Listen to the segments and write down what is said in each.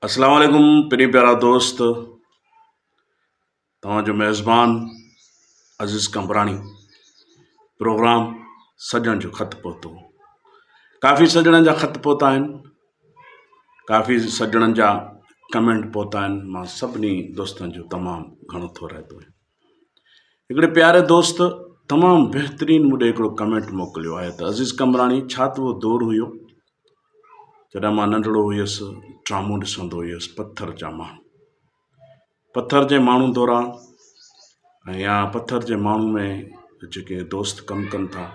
اسلام عليڪم پرين پيارا دوست توهان جو ميزبان عزيز قمبراڻي پروگرام سڄڻ جو خط پهتو ڪافي سڄڻن جا خط پهتا آهن ڪافي سڄڻن جا ڪمينٽ پهتا آهن مان سڀني دوستن جو تمام گهڻو ٿورائتو آهيان هڪڙي پياري دوست تمام بهترين مون ڏي هڪڙو ڪمينٽ موڪليو آهي ته عزيز قمبراڻي ڇا ته اهو دور هيو جڏهن مان ننڍڙو هيس ڊرامو ڏسندو هيس پٿر جا ماڻهو پٿر جي ماڻهو دوران يا پٿر جي ماڻهو ۾ جيڪي دوست ڪم ڪن ٿا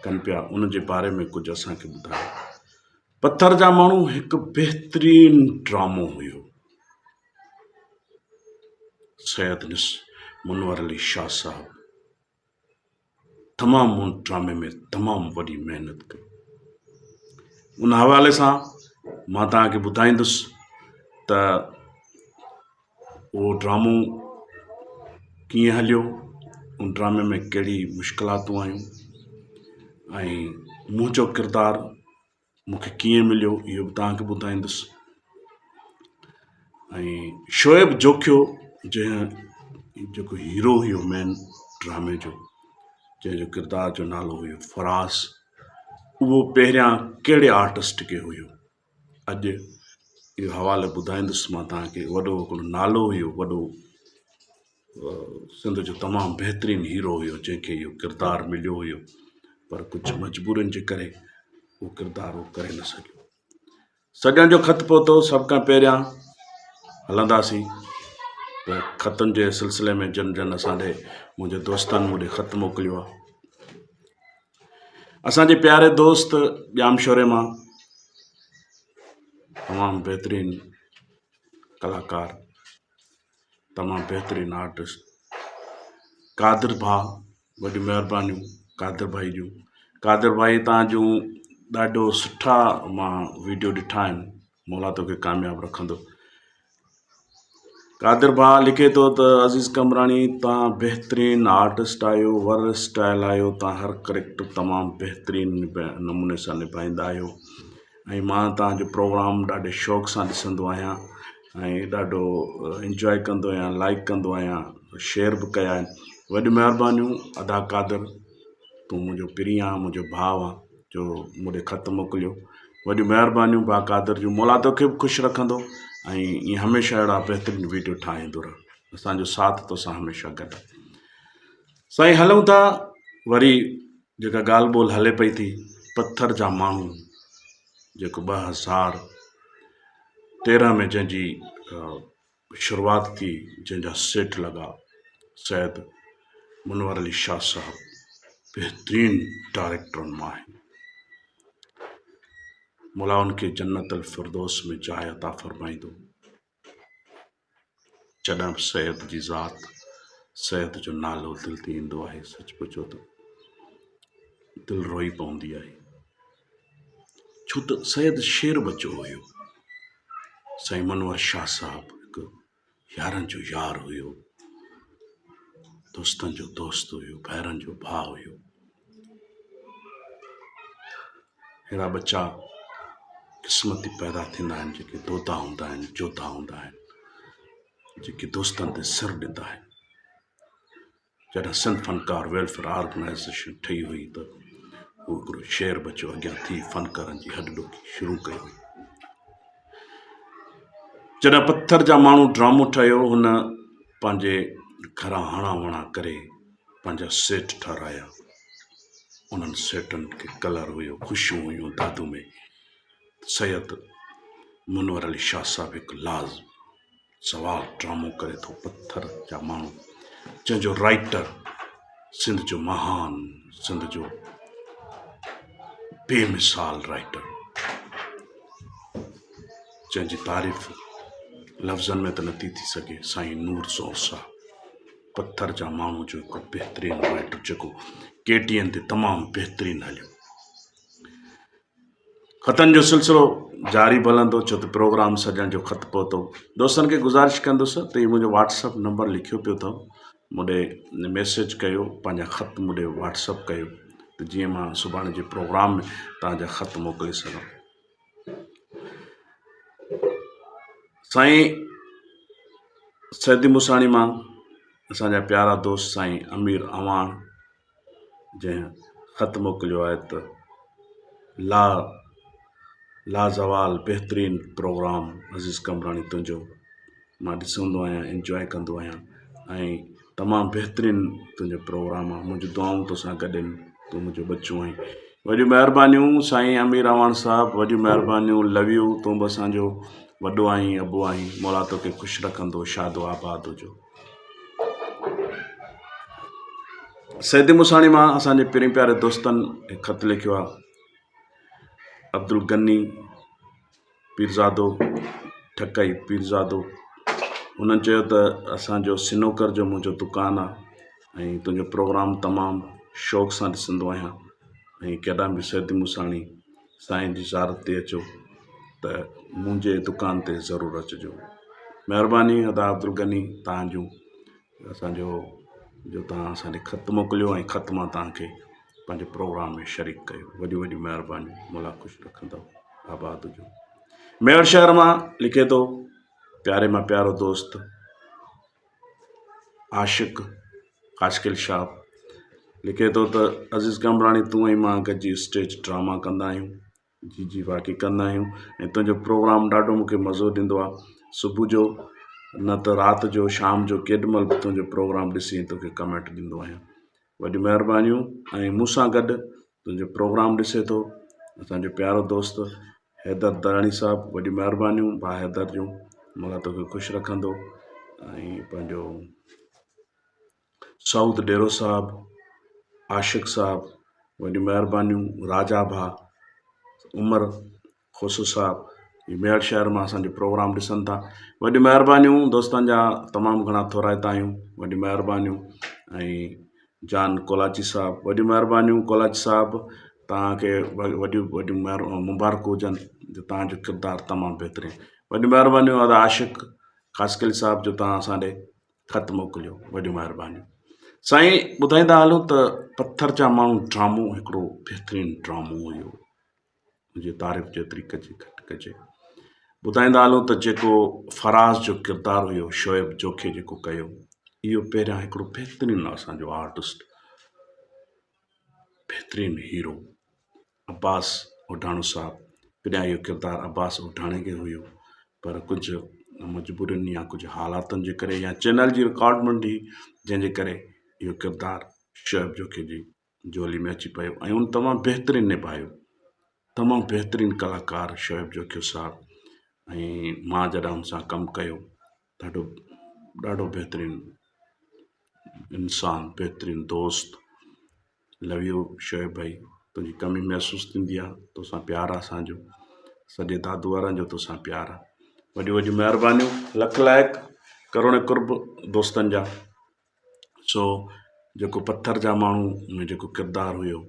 ڪن پيا ان جي باري ۾ ڪجهه اسانکي ٻڌايو پٿر جا ماڻهو هڪ بهترين ڊرامو هيو سيد منور علي شاهه صاحب تمام ان ڊرامي ۾ تمام وڏي محنت ڪئي ان حوالي سان مان توهان کي ٻڌائيندس ته اهو ڊرامو ڪيئن هليو ان ڊرامي ۾ ڪهڙي مشڪلاتون آيون ۽ منهنجو ڪردار مون کي ڪيئن مليو اهو به توهان کي ٻڌائيندس ۽ شعيب جوکيو جنهن جيڪو هيرو هيو مين ڊرامي جو جنهن جو ڪردار جو نالو هيو فراز اهو پهريان ڪهڙي آرٽسٽ کي هيو اڄ اهو حوالو ٻڌائيندس مان توهان کي وڏو هڪڙو نالو هيو وڏو سنڌ جو تمام بهترين هيرو هيو جنهن کي اهو ڪردار مليو هيو پر ڪجهه مجبورين جي ڪري اهو ڪردار هو ڪري نه سگهيو سڄڻ جو خط پهتو سڀ کان پهريان هلنداسين ته خطن جي سلسلي ۾ جن جن اسان ڏي منهنجي دوستن مون ڏي خط موڪليو آهي اسانجي پياري دوست ڄامشوري مان تمام بهترين ڪلاڪار تمام بهترين آرٽسٽ قادر ڀاء وڏيون مهربانيون قادر ڀائي جون قادر ڀائي تان جون ڏاڍو سٺا مان ويڊيو ڏٺا آهن مولا توکي ڪامياب رکندو قادر ڀاء لکي ٿو ته عزيز قمبراڻي تان بهترين آرٽسٽ آهيو ور اسٽائل آهيو تان هر ڪريڪٽر تمام بهترين نموني سان نڀائيندا آهيو ۽ مان توهان جو پروگرام ڏاڍي شوق سان ڏسندو آهيان ۽ ڏاڍو انجواء ڪندو آهيان لائڪ ڪندو آهيان شيئر به ڪيا آهن وڏيون مهربانيون ادا قادر تون منهنجو پرين آهين منهنجو ڀاء آهين جو مون ڏي خط موڪليو وڏيون مهربانيون ڀاء قادر جون مولا توکي به خوش رکندو ۽ ائين هميشه اهڙا بهترين ويڊيو ٺاهيندو رهه اسانجو ساٿ توسان هميشه گڏ سائين هلون ٿا وري جيڪا ڳالهه ٻولهه هلي پئي ٿي پٿر جا ماڻهو جيڪو 2013 ۾ جنهن جي شروعات ٿي جنهن جا سيٽ لڳا سيد منور علي شاهه صاحب بهترين ڊائريڪٽرن مان آهن مولا ان کي جنت الفردوس ۾ جاء عطا فرمائيندو جڏهن به سيد جي ذات، سيد جو نالو دل تي ايندو آهي، سچ پڇو ته دل روئي پوندي آهي. ڇو ته سيد شير ٻچو هيو. سائين منور شاهه صاحب هڪ يارن جو يار هيو، دوستن جو دوست هيو، ڀائرن جو ڀاء هيو. اهڙا ٻچا قسمتي پيدا ٿيندا آهن جيڪي دودا هوندا آهن جوڌا هوندا آهن جيڪي دوستن تي سر ڏيندا آهن جڏهن سنڌ فنڪار ويلفيئر آرگنائيزيشن ٺهي هئي ته هو هڪڙو شعر بچو اڳيان ٿي فنڪارن جي هڏ ڏوکي شروع ڪئي هئي جڏهن پٿر جا ماڻهو ڊرامو ٺهيو هن پنهنجي گهران هڻا وڻا ڪري پنهنجا سيٽ ٺهرايا انهن سيٽن کي ڪلر هيو خوشيون هيون دادو ۾ سيد منور علي شاهه صاحب هڪ لاز سوال ڊرامو ڪري ٿو پٿر جا ماڻهو جنهن جو رائٽر سنڌ جو مهان سنڌ جو بي مثال رائٽر جنهن جي تعريف لفظن ۾ ته نٿي ٿي سگهي سائين نور زور صاحب پٿر جا ماڻهو جو هڪ بهترين رائٽر جيڪو ڪي ٽي اين تي تمام بهترين هليو. خطن جو سلسلو جاري به هلندو ڇو ته پروگرام سڄڻ جو خط پهتو. دوستن کي گذارش ڪندس ته هي منهنجو واٽس اپ نمبر لکيو پيو اٿو مون ڏي ميسيج ڪيو پنهنجا خط مون ڏي واٽس اپ ڪيو ته جيئن مان سڀاڻي جي پروگرام ۾ توهان جا خط موڪلي سگهان. سائين سيدي موساڻي مان اسان جا پيارا دوست سائين امير اعواڻ جنهن خط موڪليو آهي ته لا لازوال بهترين پروگرام عزيز قمبراڻي تنهنجو مان ڏسندو آهيان انجواء ڪندو آهيان ۽ تمام بهترين تنهنجو پروگرام آهي منهنجون دعائون توسان گڏ آهن تون منهنجو ٻچو آهين وڏيون مهربانيون سائين امير اعواڻ صاحب وڏيون مهربانيون لو يو تون به اسانجو وڏو آهين ابو آهين مولا توکي خوش رکندو شاد و آباد هجو سيدي موساڻي مان اسان جي پرين پياري دوستن هڪ خط لکيو آهي عبدالغني پيرزادو ٺڪئي پيرزادو انهن چيو ته اسانجو سنوڪر جو منهنجو دڪان آهي ۽ تنهنجو پروگرام تمام شوق سان ڏسندو آهيان ۽ ڪيڏانهن به سيدي موساڻي سائين جي زيارت تي اچو ته منهنجي دڪان تي ضرور اچجو مهرباني ادا عبدالغني توهان جون اسان جو جو توهان اسان ڏي خط موڪليو ۽ خط مان توهان کي پنهنجي پروگرام ۾ شريڪ ڪيو وڏيون وڏيون مهربانيون مولا خوش رکندو آباد هجو ميهڙ شهر مان لکي ٿو پياري مان پيارو دوست عاشق خاصخيل شاهه لکي ٿو ته عزيز قمبراڻي تون ۽ مان گڏجي اسٽيج ڊراما ڪندا آهيون جي جي واقعي ڪندا آهيون ۽ تنهنجو پروگرام ڏاڍو مونکي مزو ڏيندو آهي صبح جو نه ته رات جو شام جو ڪيڏي مهل به تنهنجو پروگرام ڏسي توکي ڪمينٽ ڏيندو آهيان وڏيون مهربانيون ۽ مون سان گڏ تنهنجو پروگرام ڏسي ٿو اسانجو پيارو دوست حيدر دراڻي صاحب وڏيون مهربانيون ڀاء حيدر جون مولا توکي خوش رکندو ۽ پنهنجو سعود ڏيرو صاحب، عاشق صاحب وڏيون مهربانيون راجا ڀاء، عمر کوسو صاحب هي ميهڙ شهر مان اسان جو پروگرام ڏسن ٿا وڏيون مهربانيون دوستن جا تمام گهڻا ٿورائتا آهيون وڏيون مهربانيون ۽ جان ڪولاچي صاحب وڏيون مهربانيون ڪولاچي صاحب توهان کي وڏيون وڏيون مبارڪون هجن جو توهان جو ڪردار تمام بهترين وڏيون مهربانيون ادا عاشق خاصخيلي صاحب جو توهان اسان ڏي خط موڪليو وڏيون مهربانيون. سائين ٻڌائيندا هلو ته پٿر جا ماڻهو ڊرامو هڪڙو بهترين ڊرامو هيو ان جي تعريف جيتري ڪجي گهٽ ڪجي ٻڌائيندا هلو ته جيڪو فراز جو ڪردار هيو شعيب جوکي جيڪو ڪيو اهو پهريان هڪڙو بهترين اسان جو آرٽسٽ بهترين هيرو عباس اوڍاڻو صاحب پهريان اهو ڪردار عباس اوڍاڻي کي هيو پر ڪجهه مجبورين يا ڪجهه حالاتن جي ڪري يا چينل جي رڪوائرمينٽ هئي جنهن جي ڪري اهو ڪردار شعيب جوکي جي جهولي ۾ اچي پيو ۽ ان تمام بهترين نڀايو تمام بهترين ڪلاڪار شعيب جوکيو صاحب ۽ مان جڏهن ان سان ڪم ڪيو ڏاڍو ڏاڍو بهترين انسان بهترين دوست لو يو شعيب ڀائي تنهنجي ڪمي محسوس ٿيندي آ توسان پيار آ اسان جو سڄي دادو وارن جو توسان پيار آ وڏيون وڏيون مهربانيون لک لائق ڪروڙين قرب دوستن جا سو جيڪو پٿر جا ماڻهو ۾ جيڪو ڪردار هيو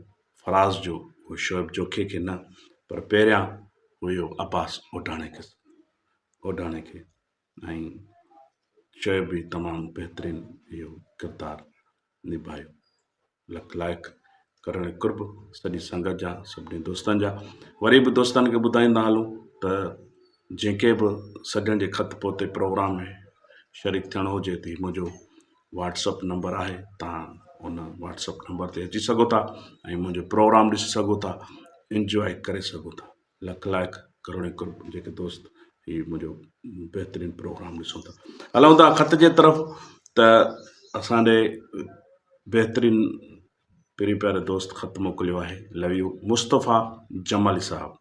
فراز جو اهو شعيب جوکي کي نه پر پهريان هيو عباس اوڍاڻي کي اوڍاڻي کي ۽ شعيب به تمام بهترين اهو ڪردار نڀايو لک لائق ڪرڻ قرب سڄي سنگت جا سڀني دوستن جا وري به دوستن کي ٻڌائيندا هلون ته جنهن کي به سڄڻ جي خط پوتي پروگرام ۾ شريڪ ٿيڻو هجي ته هي منهنجو واٽس اپ نمبر آهي تان ان واٽس اپ نمبر تي اچي سگهو ٿا ۽ منهنجو پروگرام ڏسي سگهو ٿا انجواء ڪري سگهو ٿا لک لائق ڪروڙين قرب جيڪي دوست هي منهنجو بهترين پروگرام ڏسو ٿا هلون ٿا خط جي طرف ته اسان ڏي بهترين پرين پياري دوست خط موڪليو آهي لو you Mustafa Jamali صاحب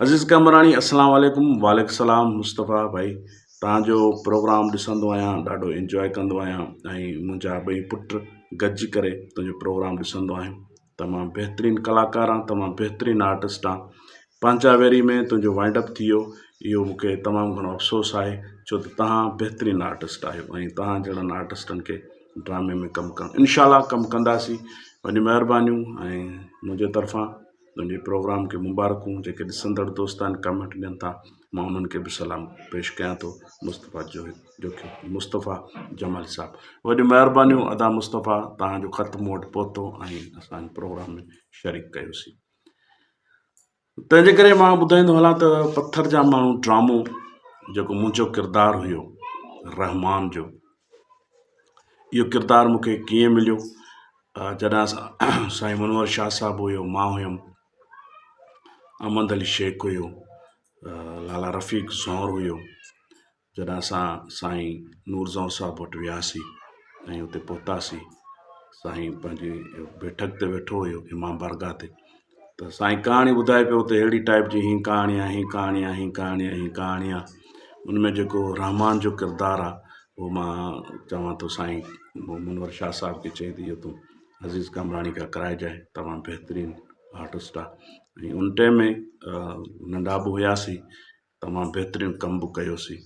عزيز قمبراڻي السلام عليڪم وعليڪم السلام مصطفيٰ ڀائي تان جو پروگرام ڏسندو آهيان ڏاڍو انجواء ڪندو آهيان ۽ منهنجا ٻئي پٽ گڏجي ڪري تنهنجو پروگرام ڏسندو آهيون تمام بهترين ڪلاڪار آن تمام بهترين آرٽسٽ آن پنهنجا ويري ۾ تنهنجو وائنڊ اپ ٿي ويو اهو مون کي تمام گهڻو افسوس آهي ڇو ته توهان بهترين آرٽسٽ آهيو ۽ توهان جهڙن آرٽسٽن کي ڊرامي ۾ ڪم ڪرڻ انشاء الله ڪم ڪنداسين وڏيون مهربانيون ۽ منهنجي طرفان تنهنجي پروگرام کي مبارڪون جيڪي ڏسندڙ دوست آهن ڪمينٽ ڏين ٿا مان انهن کي به سلام پيش ڪيان ٿو مصطفيٰ جو جوکيو مصطفيٰ جمالي صاحب وڏيون مهربانيون ادا مصطفيٰ توهان جو خط مون وٽ پهتو ۽ اسان هن پروگرام ۾ شريڪ ڪيوسين تنهنجي ڪري مان ٻڌائيندو هلان ته پٿر جا ماڻهو ڊرامو جيڪو منهنجو ڪردار هيو رحمان جو اهو ڪردار مون کي ڪيئن مليو جڏهن اسان سائين منور شاهه صاحب هيو مان هيم احمد علي شيخ هيو لالا رفيق زئور هيو جڏهن اسان سائين نور زئور صاحب وٽ وياسين ۽ اتي پهتاسين سائين پنهنجي بيٺڪ تي ويٺو هيو امام بارگاهه تي ته سائين ڪهاڻي ٻڌائي پيو ته اهڙي ٽائيپ جي هي ڪهاڻي آهي هي ڪهاڻي آهي هي ڪهاڻي آهي هي ڪهاڻي آهي ان ۾ جيڪو رحمان جو ڪردار آهي اهو مان چوان ٿو سائين منور شاهه صاحب کي چئي ته اهو تون عزيز قمبراڻي کان ڪرائجانء تمام بهترين آرٽسٽ آهي ۽ ان ٽائيم ۾ ننڍا به هياسين تمام بهترين ڪم به ڪيوسين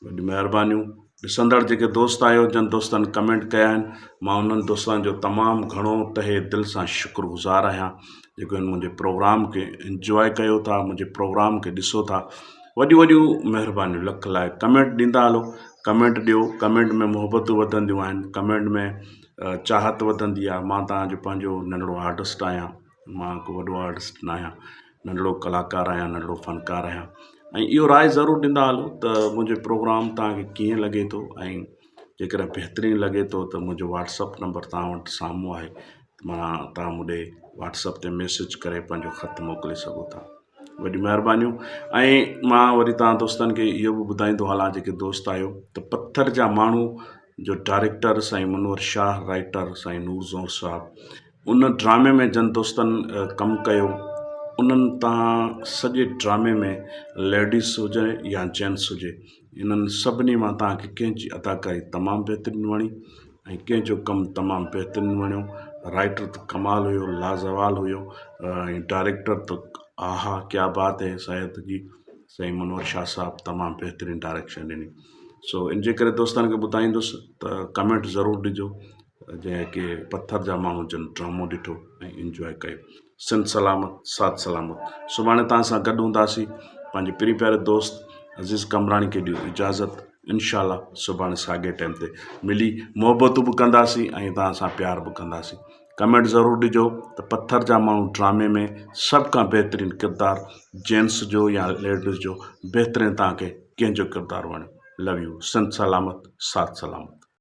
وڏيون مهربانيون ڏسندڙ جيڪي دوست آهيو جن دوستن ڪمينٽ ڪيا آهن مان انهن دوستن جو تمام گهڻو تهه دل سان شڪر گذار آهيان جيڪو هن منهنجي پروگرام کي انجواء ڪيو ٿا منهنجي پروگرام کي ڏسو ٿا وڏيون وڏيون مهربانيون لک لائق ڪمينٽ ڏيندا هلو ڪمينٽ ڏيو ڪمينٽ ۾ محبتون وڌنديون آهن ڪمينٽ ۾ چاهت وڌندي آهي مان توهان جو پنهنجو ننڍڙو آرٽسٽ آهيان مان ڪو وڏو آرٽسٽ نه آهيان ننڍڙو ڪلاڪار آهيان ننڍڙو فنڪار آهيان ۽ اهو راءِ ضرور ڏيندا هلو ته منهنجو پروگرام توهان کي ڪيئن لڳي ٿو ۽ جيڪڏهن بهترين لڳي ٿو ته منهنجو واٽس ايپ نمبر توهان وٽ سامهون آهي معنيٰ توهان مون ڏي واٽس ايپ تي ميسيج ڪري پنهنجو خط موڪلي سگهو ٿا وڏيون مهربانيون ۽ مان وري توهان دوستن کي اهو به ٻڌائيندو هلان جيڪي دوست آهيو ته پٿر جا ماڻهو جو ڊائريڪٽر سائين منور شاهه رائيٽر سائين نور زئور صاحب ان ڊرامي ۾ جن دوستن ڪم ڪيو انهن تان سڄي ڊرامي ۾ ليڊيز هجي يا جينٽس هجي انهن سڀني مان توهان کي ڪنهن جي اداڪاري تمام بهترين وڻي ۽ ڪنهن جو ڪم تمام بهترين وڻيو رائيٽر ته ڪمال هيو لازوال هيو ۽ ڊائريڪٽر ته آها ڪيا بات هي سيد جي سائين منور شاهه صاحب تمام بهترين ڊائريڪشن ڏني سو ان جي ڪري دوستن کي ٻڌائيندس ته ڪمينٽ ضرور ڏجو جنهن کي پٿر جا ماڻهو جن ڊرامو ڏٺو ۽ انجواء ڪيو سنڌ سلامت ساٿ سلامت سڀاڻي توهان سان گڏ هونداسين پنهنجي پرين پياري دوست عزيز قمبراڻي کي ڏيو اجازت انشاء الله سڀاڻي ساڳي ٽائيم تي ملي محبتون به ڪنداسين ۽ توهان سان پيار به ڪنداسين ڪمينٽ ضرور ڏجو ته پٿر جا ماڻهو ڊرامي ۾ سڀ کان بهترين ڪردار جينٽس جو يا ليڊيز جو بهترين توهان کي ڪنهن جو ڪردار وڻيو لو you Sindh سلامت ساٿ سلامت.